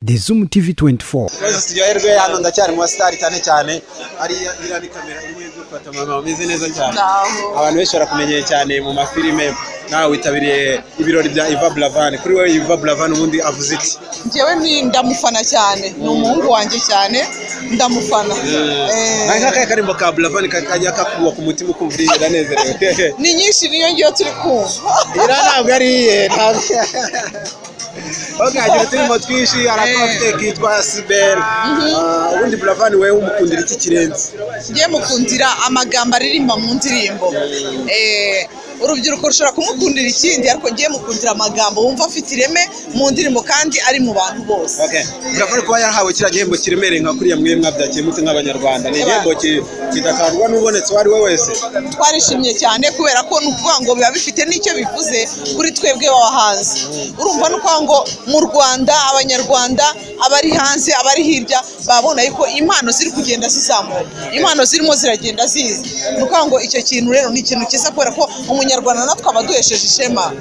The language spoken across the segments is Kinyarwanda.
The Zoom TV 24. Turyoherwe hano, ndacyari mu basitari cyane cyane ariya iriya ni kamera irimo igufata. Mama, umeze neza cyane. Abantu benshi barakumenyeye cyane mu mafilime, nawe witabiriye ibirori bya Yvan Buravan. Kuri wowe Yvan Buravan ubundi avuze iki? Njyewe ni ndamufana cyane, ni umuhungu wanjye cyane, ndamufana. Nka nk'akahe karimbo ka Buravan kajya kakuba ku mutima ukumva uranezerewe? Ni nyinshi, niyo ngiyo turi kumva. Iriya ntabwo ari iye, ntabwo. Okay, agira uturimo twinshi, hari ako afite kitwa Sibel. Ubundi Buravan wewe umukundira iki kirenze? Ngiye mukundira amagambo aririmba mu ndirimbo. Urubyiruko rushobora kumukundira ikindi, ariko ngiye mukundira amagambo wumva afite ireme mu ndirimbo kandi ari mu bantu bose. Okay. Buravan kuba yarahawe kiriya gihembo kiremereye nka kuriya, mwe mwabyakiye mute nk'Abanyarwanda? Ni igihembo kidatangwa n'ubonetse uwo ari we wese. Twarishimye cyane kubera ko ni ukuvuga ngo biba bifite n'icyo bivuze kuri twebwe b'abahanzi. Urumva, ni ukuvuga ngo mu Rwanda, Abanyarwanda abari hanze, abari hirya, babona yuko impano ziri kugenda zizamuka, impano zirimo ziragenda ziza. Ni ukuvuga ngo icyo kintu rero ni ikintu cyiza kubera ko Umunyarwanda natwe aba aduhesheje ishema.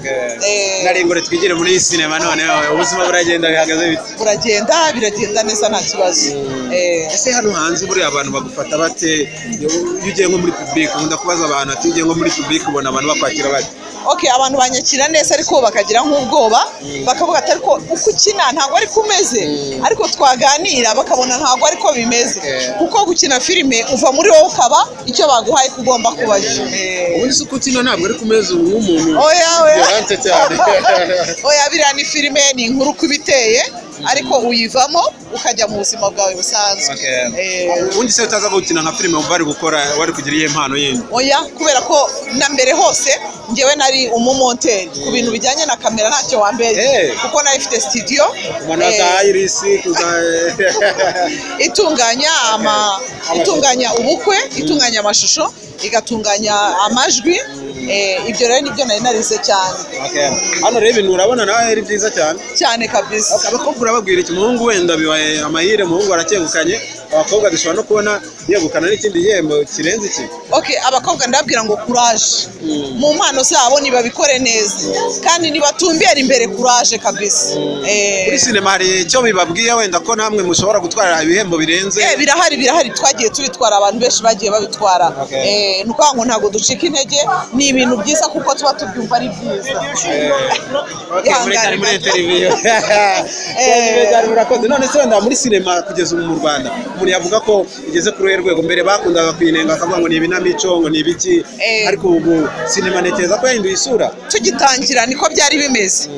Naringore twigire muri sinema none, ubuzima buragenda, bihagaze bite? Buragenda, biragenda neza, nta kibazo. Ese hano hanze buriya abantu bagufata bate iyo ugiye nko muri public? Nkunda kubaza abantu ati: "Iyo ugiye nko muri public ubona abantu bakwakira bate?" Okay, abantu banyakira neza, ariko bakagira nk'ubwoba, bakavuga ati: "Ariko uko ukina ntabwo ariko umeze." Ariko twaganira bakabona ntabwo ariko bimeze, kuko gukina filime uva muri wowe ukaba icyo baguhaye ko ugomba kuba cyo. Ubundi se uko ukina ntabwo ari kumeze nk'umuntu Oya, oya. violente cyane? Oya, biriya ni filime, ni inkuru uko iba iteye, ariko uyivamo ukajya mu buzima bwawe busanzwe. Ubundi se utaza gukina nka filime, wumva wari gukora, wari kugira iyihe mpano yindi? Oya, kubera ko na mbere hose njyewe nari umumonteri ku bintu bijyanye na kamera, ntacyo wambere, kuko nayo ifite studio. Umuntu za irisi kuza Itunganya ubukwe, itunganya amashusho, igatunganya amajwi. Ibyo rero nibyo nari narize cyane. Okay. Hano rero ibintu urabona nawe ari byiza cyane. Cyane kabisa. Okay, abakobwa urababwira iki? Umuhungu wenda bibaye amahire, umuhungu aracyegukanye, abakobwa dushobora no kubona yegukana n'ikindi gihembo kirenze iki? Okay, abakobwa ndababwira ngo courage mu mpano zabo, nibabikore neza kandi nibatumbere imbere, courage kabisa. Kuri sinema hari icyo bibabwiye wenda ko namwe mushobora gutwara ibihembo birenze? Birahari, birahari, twagiye tubitwara, abantu benshi bagiye babitwara. Ni ukuvuga ngo ntabwo ducika intege, ni ibintu byiza kuko tuba tubyumva ari byiza. Okay, muri cyane muri interview. Cyane, murakoze. None se wenda muri sinema kugeza ubu mu Rwanda umuntu yavuga ko igeze kuri uruhe rwego? Mbere bakundaga kuyinenga, bakavuga ngo ni ibinamico, ngo ni ibiki, ariko ubu sinema ntekereza ko yahinduye isura. Tugitangira niko byari bimeze.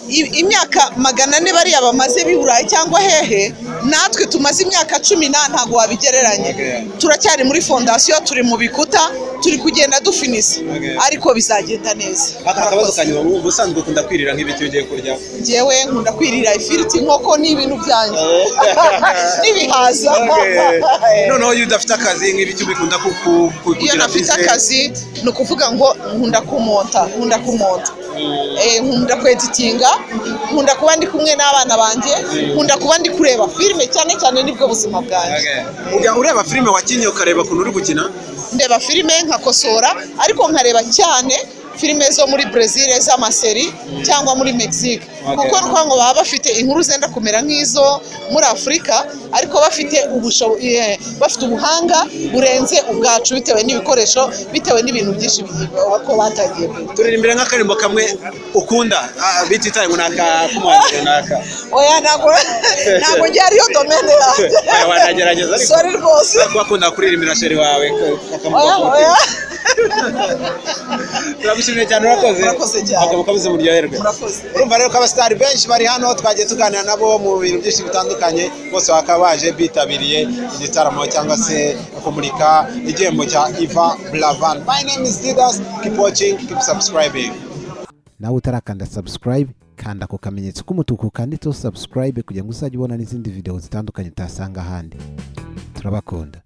Imyaka 400 bariya bamaze b'i Burayi cyangwa hehe, natwe tumaze imyaka cumi na, ntabwo wabigereranya. Turacyari muri fondation, turi mu bikuta, turi kugenda dufinisa, ariko bizagenda neza. Aka kabazo kanyuma: ubusanzwe ukunda kwirira nk'ibiki ugiye kurya? Njyewe nkunda kwirira ifiriti, inkoko, ni ibintu byanjye, n'ibihaza. Okay. Noneho iyo udafite akazi, nk'ibiki bikunda Iyo kugira nafite busy? akazi, ni ukuvuga ngo nkunda kumonta, nkunda kumonta, nkunda kweditinga, nkunda kuba ndi kumwe n'abana banjye, nkunda kuba ndi kureba filime cyane cyane, nibwo buzima bwanjye. Okay. Ujya ureba filime wakinnye ukareba ukuntu uri gukina? Ndeba filime nkakosora, ariko nkareba cyane filime zo muri Brazil z'amaseri cyangwa muri Mexique, kuko ni ukuvuga ngo baba bafite inkuru zenda kumera nk'izo muri Afurika, ariko bafite bafite ubuhanga burenze ubwacu bitewe n'ibikoresho, bitewe n'ibintu byinshi ko batangiye mbere. Turirimbire nk'akarimbo kamwe ukunda, bititaye ngo ni ak'umuhanzi runaka. Oya, ntabwo njye ariyo domaine yanjye. Oya, wanagerageza ariko. Sorry rwose. Kuba akunda kuririmbira chéri wawe kakamuha Oya. ku mutima. Oya. Turagushimiye cyane, urakoze. Murakoze cyane. Akaba mukomeze muryoherwe. Murakoze. Urumva rero ko abasitari benshi bari hano, twagiye tuganira nabo mu bintu byinshi bitandukanye, bose bakaba baje bitabiriye igitaramo cyangwa se kumurika igihembo cya Yvan Buravan. My name is Didas, keep watching, keep subscribing. Nawe utarakanda subscribe, kanda ako kamenyetso k'umutuku kanditseho subscribe kugira ngo uzajye ubona n'izindi video zitandukanye utasanga ahandi. Turabakunda.